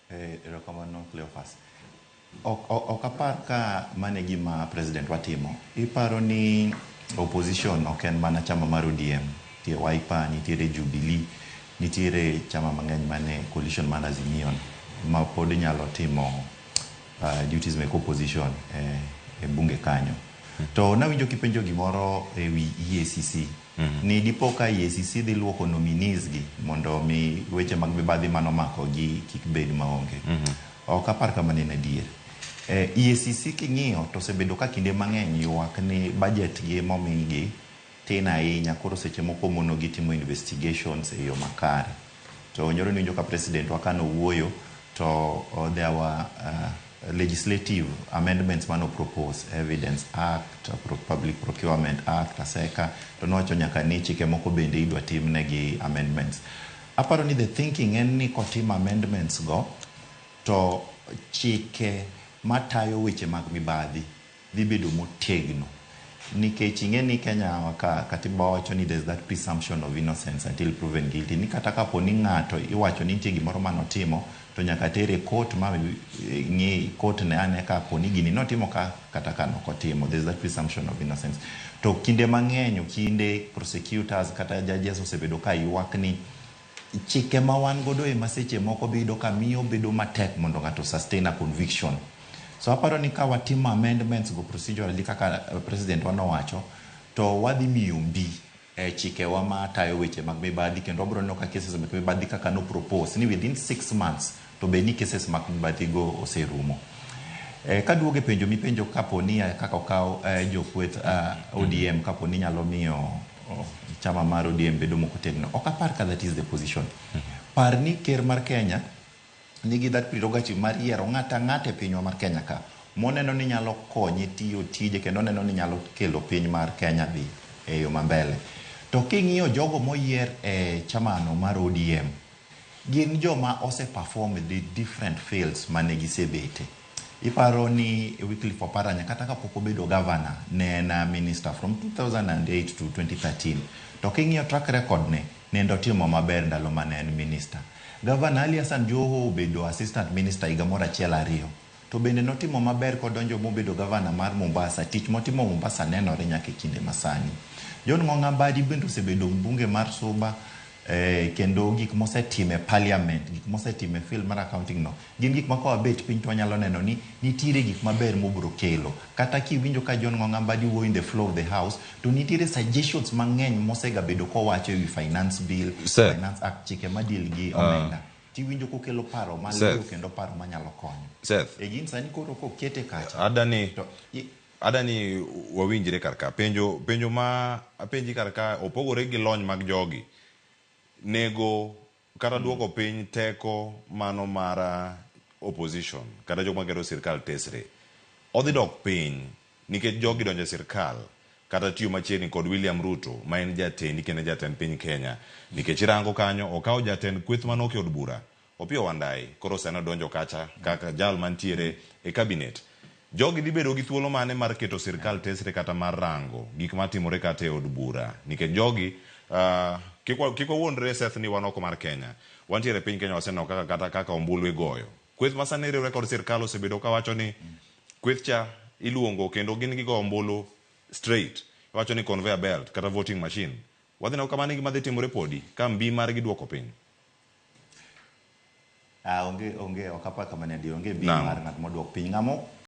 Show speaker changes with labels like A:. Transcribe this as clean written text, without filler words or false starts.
A: Erokamano Cleophas. Ok apar ka mano e gima president watimo. Iparo ni opposition ok en mana chama mar ODM. Nitie Wiper, nitiere Jubilee, nitiere chama mang'eny mane coalition mar Azimio ma pod nyalo timo duties mek opposition e bunge kanyo. To nawinjo kipenjo gimoro e wi EACC. Ni dipo ka EACC dhi luoko nominees gi mondo mi weche mag mibadhi manomako gi kik bed maonge. Ok apar kamano en adier. EACC king'iyo to osebedo ka kinde mang'eny ywak ni budget gi momigi tin ahinya, koro seche moko mono gi timo investigations e yo makare. To nyoro niwinjo ka president wa kanowuoyo to there were legislative amendments mano propose, Evidence Act, Public Procurement Act, Aseka, to nowacho nyaka ni chike moko bende idwa tim negi amendments. Aparo ni the thinking en ni kotim amendments go to chike matayo weche mag mibadhi dhi bedo motegno, nikech ing'e ni Kenya ka katiba wacho ni there's that presumption of innocence until proven guilty, ni kata kapo ni ng'ato iwacho ni nitie gimoro manotimo to nyaka tere court ma ng'i court ne ane kapo ni gini notimo ka kata ka nokotimo. There's that presumption of innocence. To kinde mang'eny okinde, prosecutors kata judges osebedo ka ywak ni chike ma wan godo ema seche moko biyudo ka miyo bedo matek mondo ng'ato sustain a conviction. So aparo ni ka watimo amendments go procedurally kaka president wa nowacho, to wadhi miyo mbi e chikewa matayo weche mag mibadhi, kendo wabiro neno ka cases mag mibadhi kaka no propose ni within 6 months to bed ni cases mag mibadhi go oserumo. Kaduogo e penjo mipenjo kapo ni kaka okaw jokweth ODM kapo ni nyalo miyo chama mar ODM bedo mokotegno, ok apar ka that is the position. Par ni ker mar Kenya nigi that prerogative mar yiero ng'ato ang'ata e pinywa mar Kenya ka moneno ni nyalo konye tiyo tije kendo oneno ni nyalo kelo piny mar Kenya dhi e yo mambele. To king'iyo jogo moyier e chamano mar ODM, gin joma ose perform the different fields mane gisebete. Iparo ni Wycliffe Oparanya, kata kapok obedo governor, ne en a minister from 2008 to 2013. To king'iyo track record ne, nende otimo maber ndalo mane en minister. Governor Ali Hassan Joho obedo assistant minister higa moro achiel ariyo. To bende notimo maber kodonjo mobedo governor mar Mombasa. Tich motimo Mombasa nenore nyaka e kinde masani. John Ng'ong'a Mbadi bende osebedo mbunge mar Suba, kendo gik mosetimo e parliament, gik mosetimo e field mar accounting no, gin gik ma kawabet piny to wanyalo neno ni nitiere gik maber mobiro kelo. Kata kiwinjo ka John Ng'ong'a Mbadi wuoyo in the floor of the house, to nitiere suggestions mang'eny mosegabedo kowacho ewi finance bill,
B: Seth.
A: Finance Act, chike madeal gi omenda. Tiwinjo kokelo paro maliw
B: Seth.
A: kendo paro manyalo konyo.
B: Seth.
A: E gin sani koro kokete kacha.
B: Adani
A: To,
B: adani wawinjre kar ka. Penjo ma apenji kar ka opogore gi lony mag jogi. Nego kata duoko piny teko mano mar opposition kata jok magero sirkal tesre. Odhi dok piny nikech jogi donjo e sirkal kata tiyo machiegni kod William Ruto ma en jatendi kendo jatend piny Kenya. Nikech irango kanyo okawo jatend kweth manok e od bura Opiyo Wandayi koro sani odonjo kacha kaka jal mantiere e cabinet. Jogi dhi bedo gi thuolo mane mar keto sirkal tesre kata mar rango gik matimore kata e od bura, nikech jogi kik wawuondre, Seth, ni wan oko mar Kenya, wantiere e piny Kenya, waseneno kaka kata kaka ombulu igoyo. Kweth ma sani riwre kod sirkal osebedo kawacho ni kweth cha iluongo kendo gin gigo ombulu straight, iwacho ni conveyor belt kata voting machine. Wadhi neno kamano e gima dhi timore podi ka mbi margi duoko piny.
A: Ah, onge, ok apar kamano adier, onge mbi
B: Naam.
A: mar ng'at moduok piny. Ng'amo